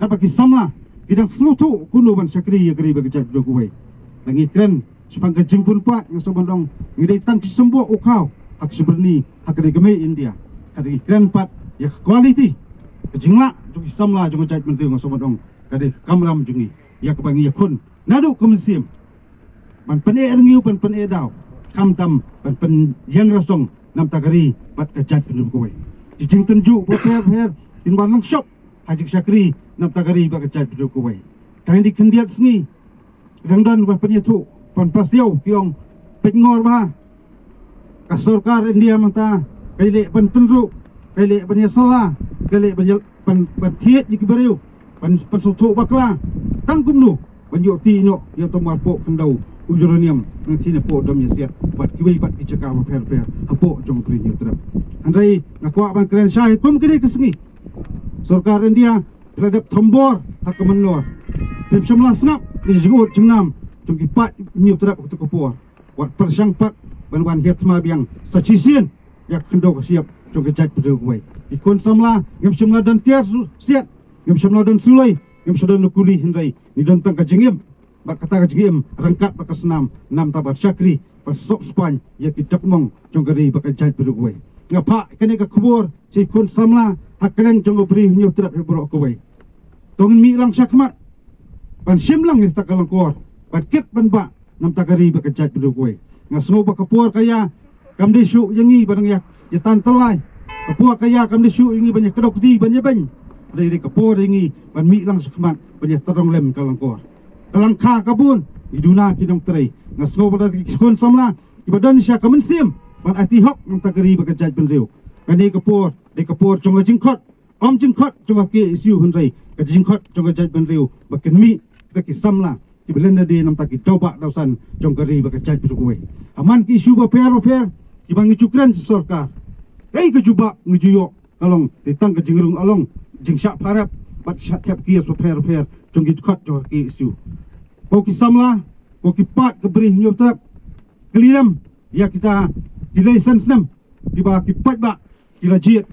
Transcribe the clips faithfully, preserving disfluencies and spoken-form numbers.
Katba ki samla ki dang sngewthuh kumno ban shakri ïa ka ri bad ka jaitbynriew kawei. Ngi kren shaphang ka jingbun paid, nga sngew ban ong ngi dei tang ki symboh u khaw ha ka shi bynni, ha kane ka mei India. Hynrei ngi kren pat ïa ka quality, ka jinglah jong ki samla jong ka jaitbynriew, nga sngew ban ong ka dei ka kamram jong ngi ïa kaba ngi ïakhun naduh ka mynsiem ban pyneh rngiew, ban pyneh daw, khamtam ban pynïeng rasong na bynta ka ri bad ka jaitbynriew kawei. Ki jingtynjuh bapher bapher kin wan lang shop ha jingshakri na bynta ka ri bad ka jaitbynriew kawei. Tang dei khyndiat sngi dang don ban pynïathuh, ban pass ïa u, ki ong, peit ngor bha, ka sorkar India mynta ka leh ban tynruh, ka leh ban ïasylla, ka leh ban ïa-, ban, ban thied ïa ki briew, ban, ban sngewthuh bakla. Tang kumno ban ïoh ti noh ïa uta u marpoh khyndew, u uranium, ngan shim hapoh Dom Ïasiat bad kiwei pat ki jaka bapher bapher hapoh jong ka Bri Hynñiewtrep. Hynrei nga kwah ban kren shai kum kane ka sngi, sorkar India ka la dep thombor ha ka mynnor. Phim shym la sngap ïa ka jingud jingnam jong ki paid Hynñiewtrep ha kata ka por. Wat pyrshang pat ban wan hiar thma biang sa shisien ïa ka khyndew ka shyiap jong ka jaitbynriew kawei. Ki khun samla ngim shym la don tiar su-, siat, ngim shym la don suloi, ngim shym don kuli, hynrei ngi don tang ka jingim. Bad kata ka jingim ryngkat bad ka snam, namar ban shakri, ban sop spaiñ ïa ki dokmong jong ka ri bad ka jaitbynriew kawei. Nga phah kane ka khubor sha ki khun samla ha kylleng jong ka Bri Hynñiewtrep baroh kawei. To ngin mih lang shakhmat ban shim lang ïa kata ka lyngkor, ban kit ban bah na bynta ka ri bad ka jaitbynriew kawei. Nga sngew ba ka por ka ïa kam dei shuh ïa ngi ban ïa, ïa tan tylli. Ka por ka ïa kam dei shuh ïa ngi ban ïa kdew kti, ban ïa beiñ. Dei, dei ka por ïa ngi ban mih lang shakhmat ban ïa tyrong lem ka lyngkor. Ka lyngkha ka bun, ngi duna ki nongtrei. Nga sngew ba ki khun samla kiba don sha ka mynsiem ban aiti hok na bynta ka ri bad ka jaitbynriew. Kane ka por dei ka por jong ka jingkhot. Ym jingkhot jong ka K S U hynrei ka jingkhot jong ka jaitbynriew ba kin mih kita ki samla kiba len lade na bynta ki daw bah daw san jong ka ri bad ka jaitbynriew kawei. Ha man ki issue bapher bapher kiba ngi ju kren sha sorkar, kaei ka jubab ngi ju ïoh ka long dei tang ka jingrung along, jingshah pharep bad shah thep ki ïa bapher bapher jong ki dkhot jong ka K S U. Ko ki samla, ko ki paid ka Bri Hynñiewtrep, kylli lem ïa kita ki lai san snem kiba ki paidbah ki la jied,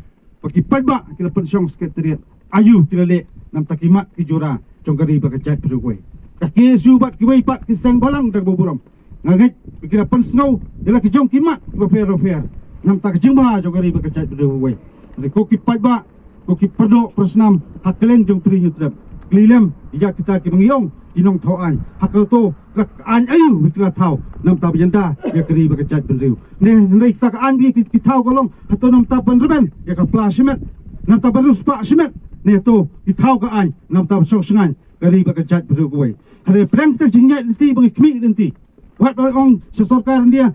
ba ki paidbah ki la pynshong secretariat, aïu ki la leh na bynta ki mat ki jura jong ka ri bad ka jaitbynriew kawei. Ka K S U bad kiwei pat ki seng bhalang dang ba burom, nga ngeit ba ki la pynsngew ïa la ki jong ki mat bapher bapher na bynta ka jingbha jong ka ri bad ka jaitbynriew kawei. Hynrei ko ki paidbah, ko ki pyrdoh pyrsnam ha kylleng jong ka Bri Hynñiewtrep, kylli lem ïa kita kiba ngi ong ki nongthaw aiñ, ha kato ka aiñ aïu ba ki la thaw na bynta ban ïada ïa ka ri bad ka jaitbynriew? Ne hynrei kita ka aiñ ba ki, ki thaw ka long hato na bynta ban rben ïa ka pla shimet, na bynta ban riewspah shimet, ne hato ki thaw ka aiñ na bynta ban shong shngaiñ ka ri bad ka jaitbynriew kawei? Hynrei pdeng kita ki jingïaid lynti ba ngi khmih lynti, wat ba ong sha sorkar India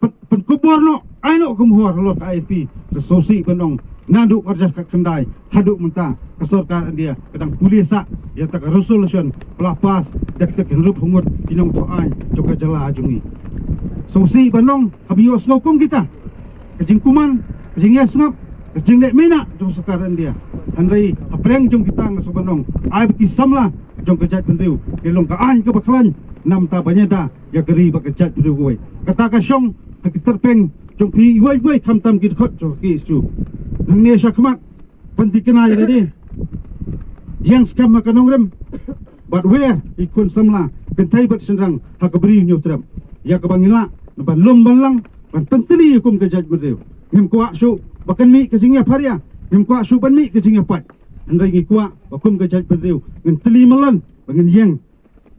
pyn-, pynkupbor noh, ai noh ka mohor halor ka I L P. Ka sngewsih ban ong naduh arhajar khatkhyndai haduh mynta ka sorkar India ka dang pule sah ïa kata ka resolution ba la pass da kita ki hynriewphew ngut ki nongthaw aiñ jong ka jylla jong ngi. Sngewsih ban ong haba ïohsngew kum kita, ka jingkuman, ka jingïasngap, ka jingleh minot jong sorkar India. Hynrei hapdeng jong kita nga sngew ban ong, ai ba ki samla jong ka jaitbynriew ki long ka aiñ kaba khlaiñ na bynta ban ïada ïa ka ri bad ka jaitbynriew kawei. Kata ka shong ha ki tyrpeng jong phi iwei iwei, khamtam ki dkhot jong ka K S U. Nangne shakhmat, pynthikna ïa lade, ïeng skhem ha ka nongrim bad wer ïa ki khun samla, kynthei bad shynrang ha ka Bri Hynñiewtrep, ïa kaba ngi lah ban lum ban lang, ban pyntylli kum ka jaitbynriew. Ngim kwah shuh ba kan mih ka jingïapharia, ngim kwah shuh ban mih ka jingïapait. Hynrei ngi kwah ba kum ka jaitbynriew ngin tylli malan, ba ngin ïeng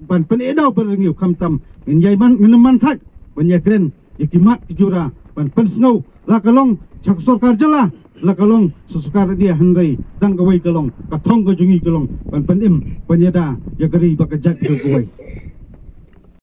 ban pynïeh daw pynrngiew, khamtam ngin ïai man, ngin ym man thait ban ïakren ïa ki mat ki jura, ban pynsngew la ka long sha ka sorkar jylla, la ka long sha sorkar India, hynrei tang kawei ka long, ka thong ka jong ngi ka long ban pynim, ban ïada ïa ka ri bad ka jaitbynriew kawei.